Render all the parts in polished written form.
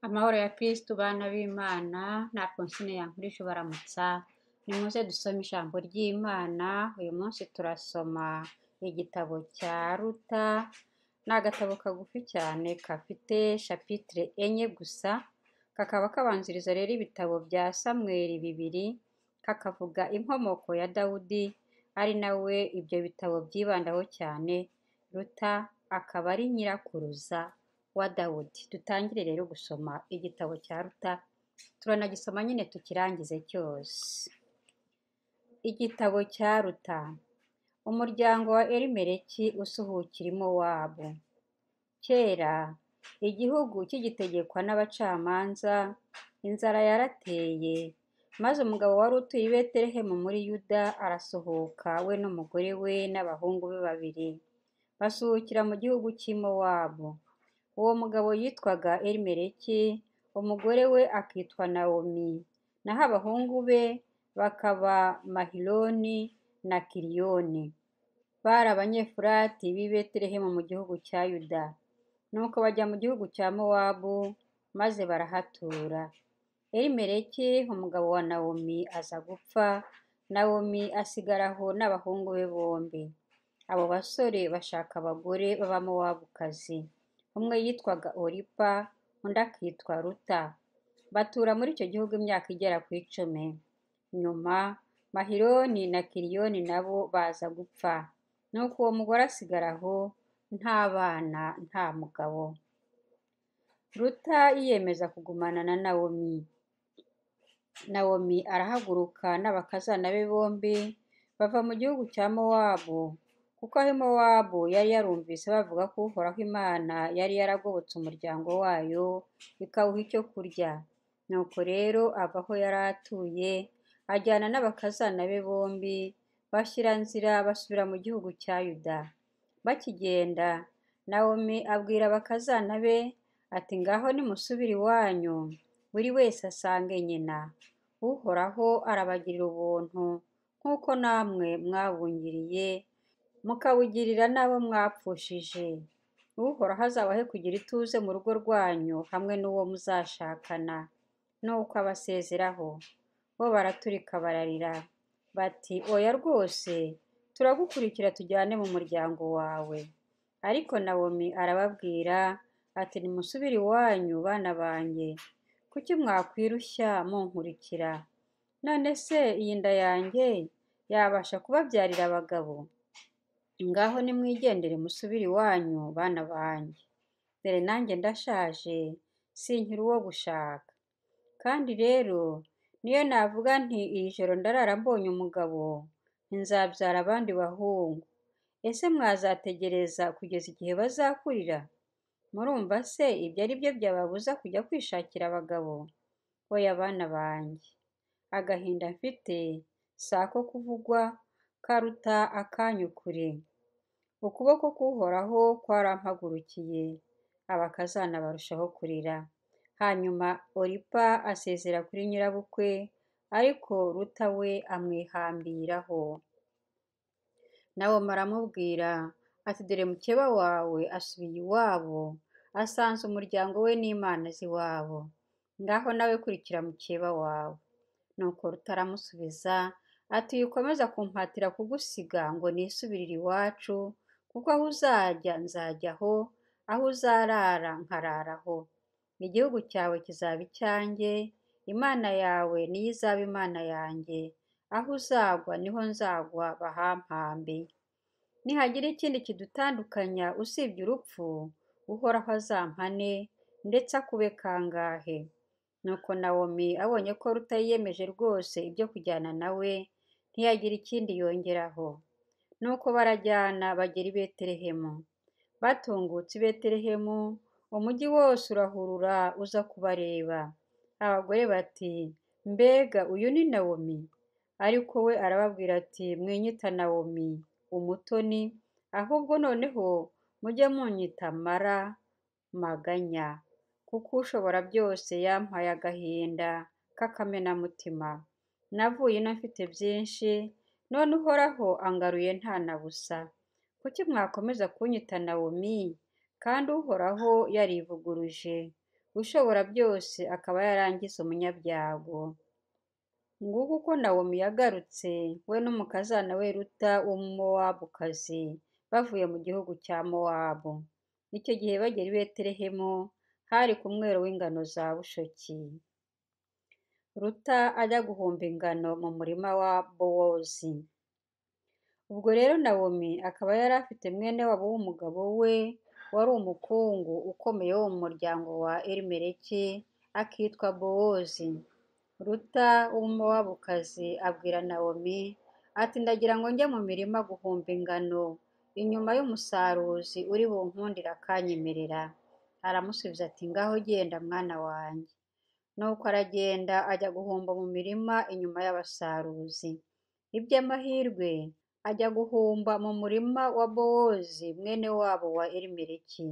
Amahoro ya Kristu bana b'Imana, na Alphonsine Yankurije ubaramutsa, nimuze dusome ijambo ry'Imana. Uyu munsi turasoma igitabo cya Ruta, ni agatabo kagufi cyane gafite shapitire 4 gusa, kakaba kabanziriza rero ibitabo bya Samweli 2, kakavuga inkomoko ya Dawudi, ari nawe ibyo bitabo byibandaho cyane. Ruta akaba ari nyirakuruza wa Dawudi. Dutangire rero gusoma igitabo cya Ruta, turanagisoma nyine tukirangize cyose. Igitabo cya Ruta. Umuryango wa Elimeleki usuhukira i Mowabu. Kera igihugu kigitegekwa n'abacamanza, inzara yarateye, maze umugabo wari utuye i Betelehemu muri Yuda arasuhuka, we n'umugore we n'abahungu be 2, basuhukira mu gihugu cy'i Mowabu. Uwo mugabo yitwaga Elimeleki, umugore we akitwa Nawomi, naho abahungu be bakaba Mahiloni na Kiliyoni. Bari Abanyefurati b'i Betelehemu mu gihugu cya Yuda. Nuko bajya mu gihugu cya Mowabu, maze barahatura. Elimeleki umugabo wa Nawomi aza gupfa, Nawomi asigara aho n'abahungu be bombi. Abo basore bashaka abagore b'Abamowabukazi. Umwe yitwaga Oripa, undi akitwa Ruta. Batura muri icyo gihugu imyaka igera ku 10. Nyuma Mahiloni na Kiliyoni nabo baza gupfa. Nuko uwo mugore asigara aho, nta bana, nta mugabo. Ruta yiyemeza kugumana na Nawomi. Nawomi arahaguruka n'abakazana be bombi, bava mu gihugu cya Mowabu, kuko aho i Mowabu yari yarumvise bavuga ko Uhoraho Imana yari yaragobotse umuryango wayo, ikawuha icyo kurya. Nuko rero ava aho yari atuye, ajyana n'abakazana be bombi, bashyira nzira basubira mu gihugu cya Yuda. Bakigenda, Nawomi abwira abakazana be ati: ngaho nimusubire iwanyu, buri wese asange nyina. Uhoraho arabagirira ubuntu nk'uko namwe mwabungiriye, mukabugirira n'abo mwapfushije. Uhoraho azabahe kugira ituze mu rugo rwanyu hamwe n'uwo muzashakana. Nuko abasezeraho. Bo baraturika bararira bati: oya rwose, turagukurikira tujyane mu muryango wawe. Ariko Nawomi arababwira ati: nimusubire iwanyu bana banjye, kuki mwakwirushya munkurikira? None se iyi nda yanjye yabasha kubabyarira abagabo? Ngaho nimwigendere musubire iwanyu bana banjye. Dore nanjye ndashaje, sinkiri uwo gushaka. Kandi rero niyo navuga nti iri joro ndarara mbonye umugabo, nzabyara abandi bahungu. Ese mwazategereza kugeza igihe bazakurira? Murumva se ibyo ari byo byababuza kujya kwishakira abagabo? Oya bana banjye, agahinda mfite si ako kuvugwa, karuta akanyu kure. Ukuboko k'Uhoraho kwarampagurukiye, abakazana barushaho kurira. Hanyuma Oripa asezera kuri nyirabukwe, ariko Ruta we amwihambiraho. Nawomi aramubwira ati: dore mukeba wawe asubiye iwabo, asanze umuryango we n'imana z'iwabo. Ngaho nawe kurikira mukeba wawe. Nuko Ruta aramusubiza ati: wikomeza kumpatira kugusiga ngo nisubirire iwacu, kuko aho uzajya nzajya aho, aho uzarara nkarara aho. Igihugu cyawe kizaba icyanjye, Imana yawe niyo izaba Imana yanjye, aho uzagwa niho nzagwa bahampambe. Nihagira ikindi kidutandukanya usibye urupfu, Uhoraho azampane, ndetse akube kangahe. Nuko Nawomi abonye ko Ruta yiyemeje rwose ibyo kujyana nawe, ntiyagira ikindi yongeraho. Nuko barajyana bagera i Betelehemu. Batungutse i Betelehemu, umujyi wose urahurura uza kubareba. Abagore bati: mbega uyu ni Nawomi? Ariko we arababwira ati: mwinyita Nawomi, umutoni, ahubwo noneho mujye munyita Mara Maganya, kuko Ushobora byose yampaye agahinda k'akamenamutima. Navuye ino mfite byinshi, none Uhoraho angaruye nta na busa. Kuki mwakomeza kunyita Nawomi, kandi Uhoraho yarivuguruje? Ushoborabyose akaba yarangize umunyabyago. Nguko uko Nawomi yagarutse, we n'umukazana we Ruta w'Umumowabukazi, bavuye mu gihugu cya Mowabu. Icyo gihe bagera i Betelehemu, hari ku mwero w'ingano za bushoki. Ruta ajya guhumba ingano mu murima wa Bowozi. Ubwo rero Nawomi akaba yari afite mwene wabo w'umugabo we, wari umukungu ukomeye wo mu muryango wa Elimeleki, akitwa Bowozi. Ruta w'Umumowabukazi abwira Nawomi ati ndagira ngo njye mu mirima guhumba ingano, inyuma y'umusaruzi uri bunkundire akanyemerera. Aramusubiza ati ngaho genda mwana wanjye. Nuko aragenda ajya guhumba mu mirima inyuma y'abasaruzi. Iby'amahirwe ajya guhumba mu murima wa Bowozi mwene wabo wa Elimeleki.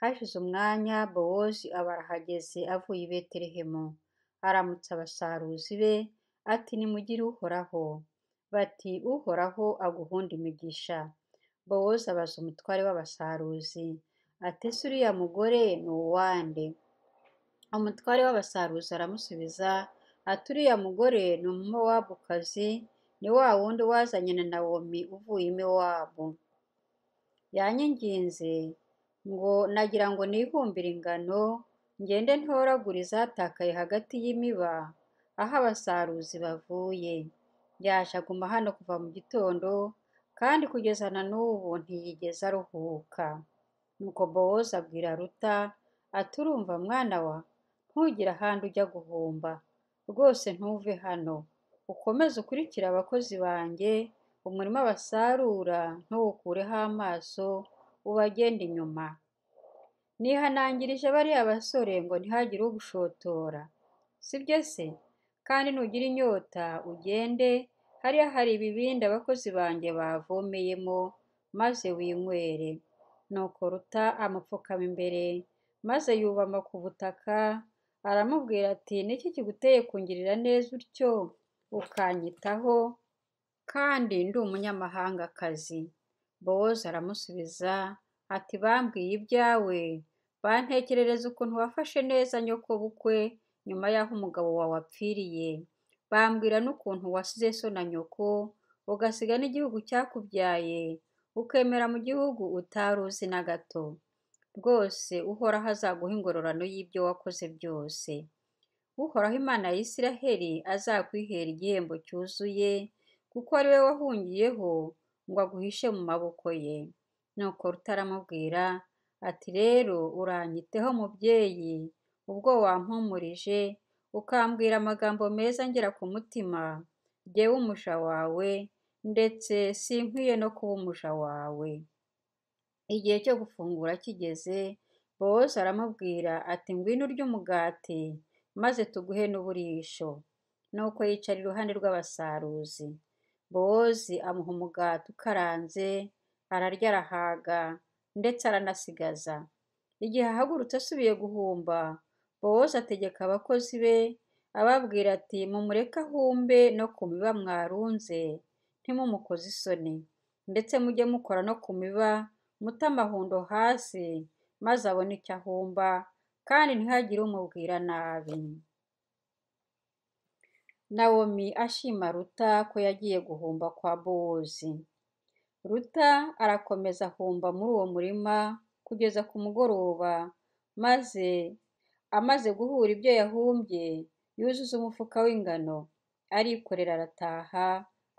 Hashize umwanya Bowozi aba arahageze avuye i Betelehemu. Aramutsa abasaruzi be ati nimugire Uhoraho. Bati Uhoraho aguhunde imigisha. Bowozi abaza umutware w'abasaruzi ati ese uriya mugore ni uwande? Umutware w'abasaruzi aramusubiza ati uriya mugore ni Umumowabukazi, ni wa wundi wazanye na Nawomi uvuye i Mowabu. Yanyinginze ngo nagira ngo nihumbire ingano, ngende ntoragure izatakaye hagati y'imiba, aho abasaruzi bavuye. Yaje aguma hano kuva mu gitondo, kandi kugeza na n'ubu ntiyigeze aruhuka. Nuko Bowozi abwira Ruta ati urumva mwana wa, ntugire ahandi ujya guhumba, rwose ntuve hano, ukomeze ukurikire abakozi banjye, umurima basarura ntuwukureho amaso, ubagende inyuma. Nihanangirije bariya basore ngo ntihagire ugushotora, sibyo se? Kandi nugira inyota ugende, hariya hari ibibindi abakozi banjye bavomeyemo, maze winywere. Nuko Ruta amupfukama imbere, maze yubama ku butaka, aramubwira ati niki kiguteye kungirira neza utyo, ukanyitaho, kandi ndi umunyamahangakazi? Bowozi aramusubiza ati bambwiye ibyawe, bantekerereza ukuntu wafashe neza nyokobukwe nyuma y'aho umugabo wawe apfiriye, bambwira n'ukuntu wasize so na nyoko, ugasiga n'igihugu cyakubyaye, ukemera mu gihugu utari uzi na gato. Rwose Uhoraho azaguha ingororano y'ibyo wakoze byose. Uhoraho Imana ya Isiraheli azakwihera igihembo cyuzuye, kuko ari we wahungiyeho ngo aguhishe mu maboko ye. Nuko Ruta aramubwira ati rero uranyiteho mubyeyi, ubwo wampumurije, ukambwira amagambo meza ngera ku mutima, jyewe umuja wawe, ndetse sinkwiye no kuba umuja wawe. Igihe cyo gufungura kigeze, Bowozi aramubwira ati ngwino urye umugati, maze tuguhe n'uburisho. Nuko yicara iruhande rw'abasaruzi. Bowozi amuha umugati ukaranze, ararya arahaga, ndetse aranasigaza. Igihe ahagurutse asubiye guhumba, Bowozi ategeka abakozi be, ababwira ati mumureke ahumbe no ku miba mwarunze, ntimumukoze isoni. Ndetse mujye mukora no ku miba, mute amahundo hasi, maze abone icyo ahumba, kandi ntihagire umubwira nabi. Nawomi ashima Ruta ko yagiye guhumba kwa Bowozi. Ruta arakomeza ahumba muri uwo murima kugeza ku mugoroba, maze amaze guhura ibyo yahumbye, yuzuza umufuka w'ingano, arikorera arataha,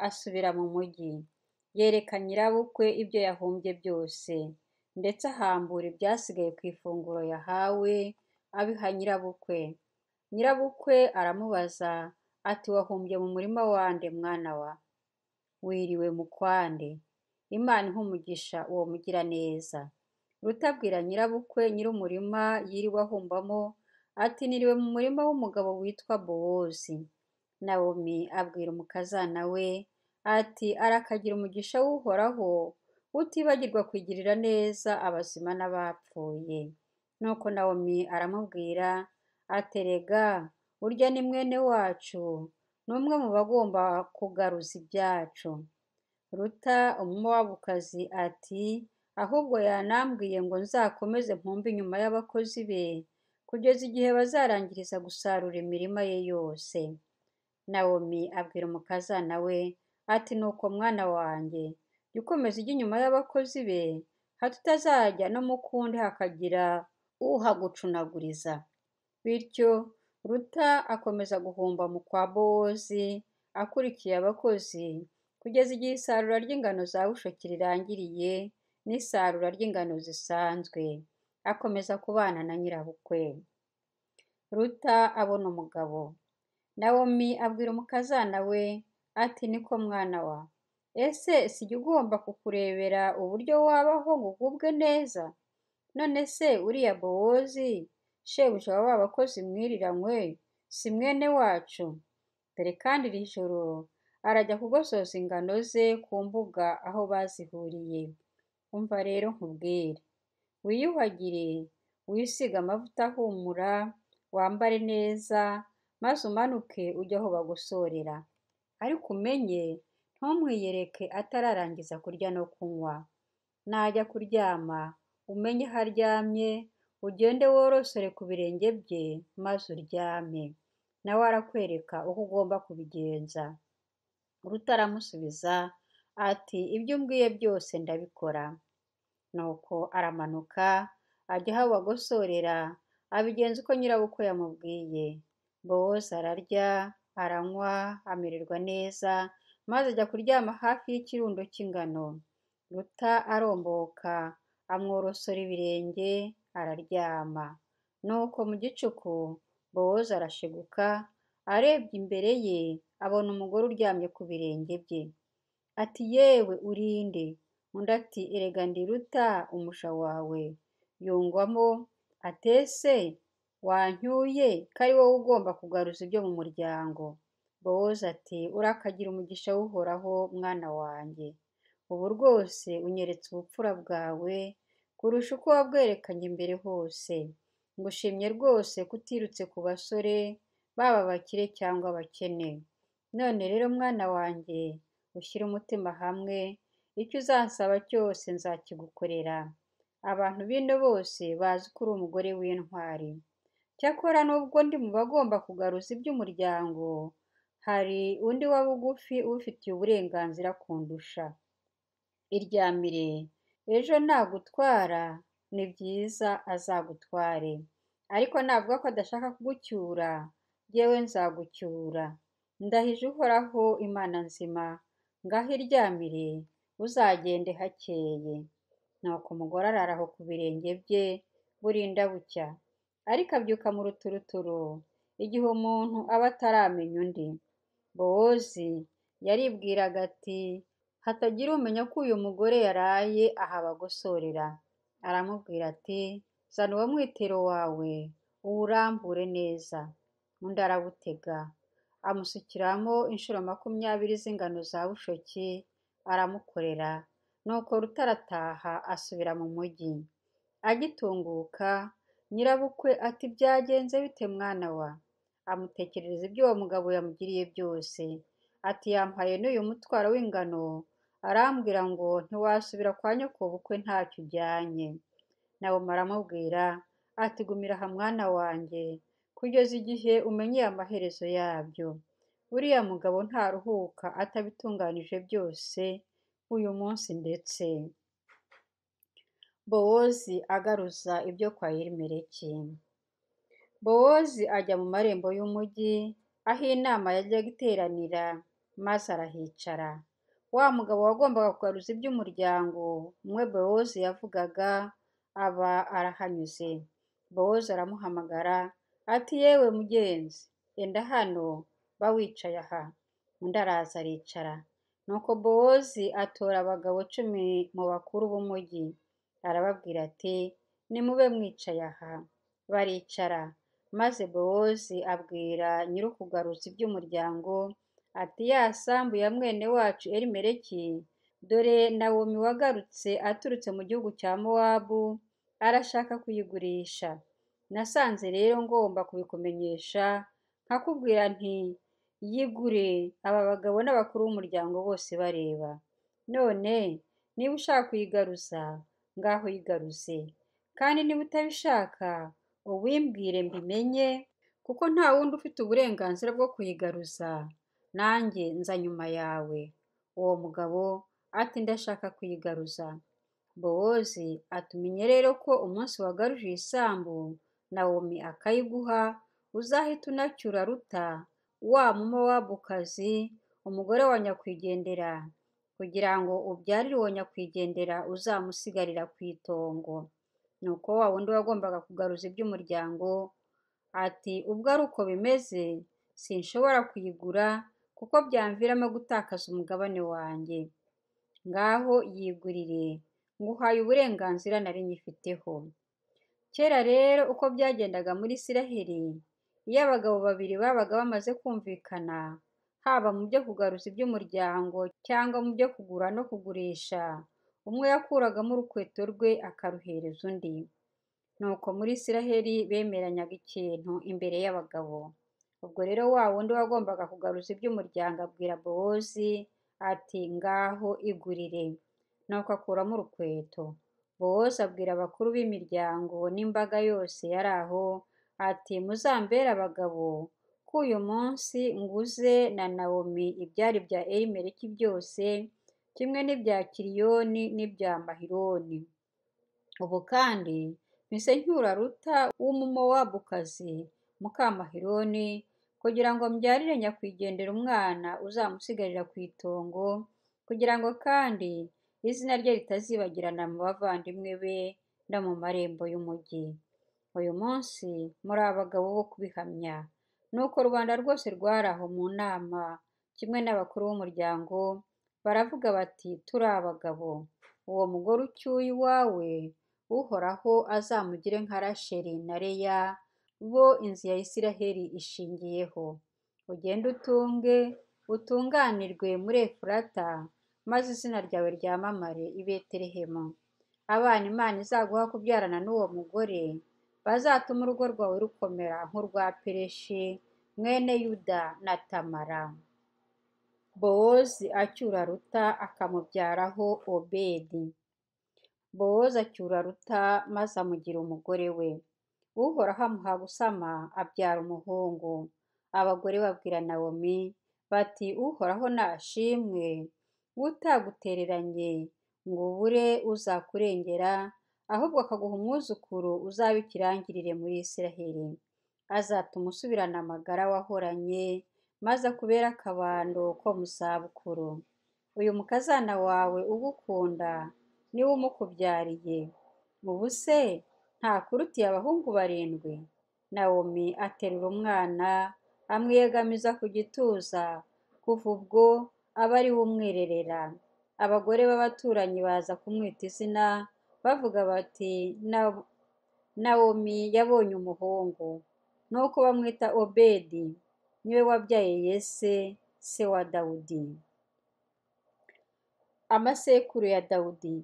asubira mu mujyi. Yereka nyirabukwe ibyo yahumbye byose, ndetse ahambura ibyasigaye ku ifunguro yahawe, abiha nyirabukwe. Nyirabukwe aramubaza ati wahumbye mu murima wande mwana wa? Wiriwe mu kwande? Imana ihe umugisha uwo mugiraneza. Ruta abwira nyirabukwe nyir'umurima yiriwe ahumbamo ati niriwe mu murima w'umugabo witwa Bowozi. Nawomi abwira umukazana we ati arakagira umugisha w'Uhoraho, utibagirwa kwigirira neza abazima n'abapfuye. Nuko Nawomi aramubwira ati erega urya ni mwene wacu, ni umwe mu bagomba kugaruza ibyacu. Ruta Umumowabukazi ati ahubwo yanambwiye ngo nzakomeze mpumbe inyuma y'abakozi be, kugeza igihe bazarangiriza gusarura imirima ye yose. Nawomi abwira umukazana we ati nuko mwana wanjye, jya ukomeza ujya inyuma y'abakozi be, hato utazajya no mu kundi hakagira uhagucunaguriza. Bityo Ruta akomeza guhumba mu kwa Bowozi akurikiye abakozi, kugeza igihe isarura ry'ingano za bushoki rirangiriye n'isarura ry'ingano zisanzwe. Akomeza kubana na nyirabukwe. Ruta abona umugabo. Nawomi abwira umukazana we ati niko mwana wa, ese sijya ugomba kukurebera uburyo wabaho ngo ugubwe neza? None se uriya Bowozi shebuja wa ba bakozi mwiriranywe si mwene wacu? Dore kandi iri joro arajya kugosoza ingano ze ku mbuga aho bazihuriye. Umva rero nkubwire, wiyuhagire, wisige amavuta ahumura, wambare neza, maze umanuke ujye aho bagosorera. Ariko umenye ntumwiyereke atararangiza kurya no kunywa. Najya kuryama umenye aho aryamye, ugende worosore ku birenge bye maze uryame. Nawe arakwereka uko ugomba kubigenza. Ruta aramusubiza ati ibyo umbwiye byose ndabikora. Nuko aramanuka ajya aho bagosorera, abigenza uko nyirabukwe yamubwiye. Bowozi ararya, aranywa, amererwa neza, maze ajya kuryama hafi y'ikirundo cy'ingano. Ruta aromboka, amworosora ibirenge, araryama. Nuko mu gicuku Bowozi arashiguka, arebye imbere ye abona umugore uryamye ku birenge bye. Ati yewe uri nde? Undi ati erega ndi Ruta umuja wawe. Yungwamo ati ese wancyuye ko ari wowe ugomba kugaruza ibyo mu muryango? Bowozi ati urakagira umugisha w'Uhoraho mwana wanjye. Ubu rwose unyeretse ubupfura bwawe kurusha uko wabwerekanye mbere hose. Ngushimye rwose ko utirutse ku basore, baba abakire cyangwa abakene. None rero mwana wanjye, ushyire umutima hamwe, icyo uzansaba cyose nzakigukorera. Abantu b'ino bose bazi ko uri umugore w'intwari. Cyakora nubwo ndi mu bagomba kugaruza iby'umuryango, hari undi wa bugufi ubifitiye uburenganzira kundusha. Iryamire, ejo nagutwara, ni byiza azagutware. Ariko navuga ko adashaka kugucyura, jyewe nzagucyura. Ndahije Uhoraho Imana nzima, ngaho iryamire, uzagende hakeye. Nuko umugore arara aho ku birenge bye burinda bucya. Ariko abyuka mu ruturuturu, igihe umuntu aba ataramenya undi. Bowozi yaribwiraga ati hatagira umenya ko uyu mugore yaraye aha bagosorera. Aramubwira ati zana uwo mwitero wawe uwurambure neza. Undi arawutega, amusukiramo inshuro 20 z'ingano za bushoki, aramukorera. Nuko Ruta arataha asubira mu mujyi. Agitunguka nyirabukwe ati byagenze bite mwana wa? Amutekerereza ibyo uwo mugabo yamugiriye byose. Ati yampaye n'uyu mutwaro w'ingano, arambwira ngo ntiwasubira kwa nyokobukwe ntacyo ujyanye. Nawomi aramubwira ati gumira aha mwana wanjye, kugeza igihe umenyeye amaherezo yabyo. Uriya mugabo ntaruhuka atabitunganije byose uyu munsi ndetse. Bowozi agaruza ibyo kwa Elimeleki. Bowozi ajya mu marembo y'umujyi, aho inama yajyaga iteranira, maze arahicara. Wa mugabo wagombaga kugaruza iby'umuryango, umwe Bowozi yavugaga, aba arahanyuze. Bowozi aramuhamagara ati yewe mugenzi, enda hano, ba wicaye aha. Undi araza aricara. Nuko Bowozi atora abagabo 10 mu bakuru b'umujyi, arababwira ati nimube mwicaye aha. Baricara. Maze Bowozi abwira nyir'ukugaruza iby'umuryango ati ya sambu ya mwene wacu Elimeleki, dore Nawomi wagarutse aturutse mu gihugu cya Mowabu, arashaka kuyigurisha. Nasanze rero ngomba kubikumenyesha, nkakubwira nti yigure, aba bagabo n'abakuru b'umuryango bose bareba. None niba ushaka kuyigaruza, ngaho yigaruze. Kandi niba utabishaka, Uwimbwire mbimenye, kuko nta wundi ufite uburenganzira bwo kuyigaruza, nanjye nza nyuma yawe. Uwo mugabo ati ndashaka kuyigaruza. Bowozi ati umenye rero ko umunsi wagaruje iyi sambu, Nawomi akayiguha, uzahita unacyura Ruta, wa Mumowabukazi, umugore wa nyakwigendera, kugira ngo ubyarire uwo nyakwigendera uzamusigarira ku itongo. Nuko wa wundi wagombaga kugaruza iby'umuryango ati ubwo ari uko bimeze, sinshobora kuyigura kuko byamviramo gutakaza umugabane wanjye. Ngaho yigurire, nguhaye uburenganzira nari nyifiteho. Kera rero uko byagendaga muri Isiraheli, iyo abagabo babiri babaga bamaze kumvikana, haba mu byo kugaruza iby'umuryango cyangwa mu byo kugura no kugurisha, umwe yakuragamo urukweto rwe akaruhereza undi. Nuko muri Isiraheli bemeranyaga ikintu imbere y'abagabo. Ubwo rero wa wundi wagombaga kugaruza iby'umuryango abwira Bowozi ati ngaho igurire. Nuko akuramo urukweto. Bowozi abwira abakuru b'imiryango n'imbaga yose yari aho ati muzambere abagabo, ko uyu munsi nguze na Nawomi ibyari bya Elimeleki byose, kimwe n'ibya Kiliyoni n'ibya Mahiloni. Ubu kandi mpise ncyura Ruta w'Umumowabukazi muka Mahiloni, kugira ngo mbyarire nyakwigendera umwana uzamusigarira ku itongo, kugira ngo kandi izina rye ritazibagirana mu bavandimwe be no mu marembo y'umugi. Uyu munsi muri abagabo bo kubihamya. Nuko rubanda rwose rwari aho mu nama, kimwe n'abakuru b'umuryango, baravuga bati turi abagabo. Uwo mugore ucyuye iwawe, Uhoraho azamugire nka Rasheli na Leya, bo inzu ya Isiraheli ishingiyeho. Ugende utunge, utunganirwe muri Efurata, maze izina ryawe ryamamare i Betelehemu. Abana Imana izaguha kubyarana n'uwo mugore, bazatuma urugo rwawe rukomera nk'urwa Pereshi mwene Yuda na Tamara. Bowozi acyura Ruta akamubyaraho Obedi. Bowozi acyura Ruta maze amugira umugore we. Uhoraho amuha gusama abyara umuhungu. Abagore babwira Nawomi bati Uhoraho nashimwe, utagutereranye ngo ubure uzakurengera, ahubwo akaguha umwuzukuru uzaba ikirangirire muri Isiraheli. Azatuma usubirana amagara wahoranye, maze akubere akabando ko mu zabukuru. Uyu mukazana wawe ugukunda niwe umukubyariye. Ubu se ntakurutiye abahungu barindwi? Nawomi aterura umwana amwiyegamiza ku gituza, kuva ubwo aba ari we umwirerera. Abagore b'abaturanyi baza kumwita izina, bavuga bati Nawomi yabonye umuhungu. Nuko bamwita Obedi, niwe wabyaye Yese se wa Dawudi. Amasekuru ya Dawudi.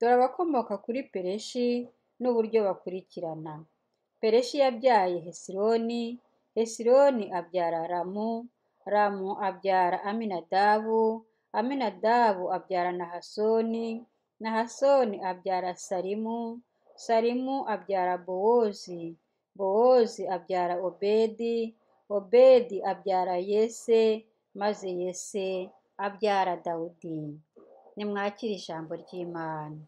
Dore abakomoka kuri Pereshi n'uburyo bakurikirana. Pereshi yabyaye Hesironi, Hesironi abyara Ramu, Ramu abyara Aminadabu, Aminadabu abyara Nahasoni, Nahasoni abyara Salimu, Salimu abyara Bowozi, Bowozi abyara Obedi, Obedi abyara Yese, maze Yese abyara Dawudi. Nimwakire ijambo ry'Imana.